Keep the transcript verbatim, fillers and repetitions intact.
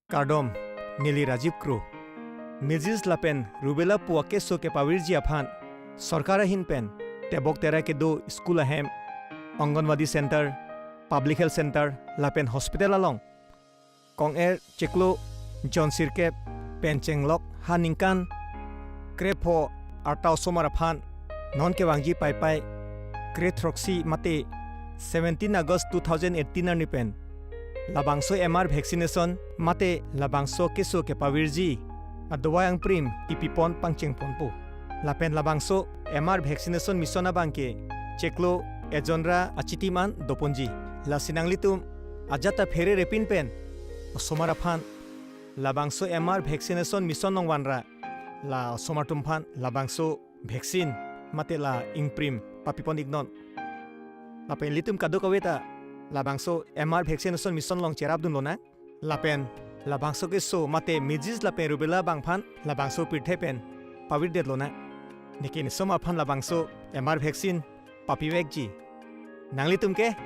Kardom, neli Rajiv Kro. Measles lapen rubella pu akeso kepavirji aphan sorkar ahin pen tebok tera kedo school ahem, Anganwadi center, public health center lapen hospital along kong-er chiklo jon sirkep pen chenglok ha ningkan krepho arta osomar aphan non kevangji Paipai kre throksi mate seventeen August two thousand eighteen arni pen labangso M R vaccination mate labangso keso kepavirji adawai angprim kipipon pangchengponpo. Lapen labangso M R vaccination mission abangke chiklo ejonra achitim an doponji. Lasi nanglitum ajat ta pherere pin pen osomar aphan labangso M R vaccination mission along vanra la osomar atum aphan labangso vaccine mate la ingprim papipon iknon. Lapen ilitum kadokave ta labangso M R vaccination mission along cherapdun lonang. Lapen labangso keso mate measles lapen rubella abang aphan labangso pirthe pen pavirdet lonang. Neke ne osomar aphan labangso M R vaccine papivekji. Nanglitum ke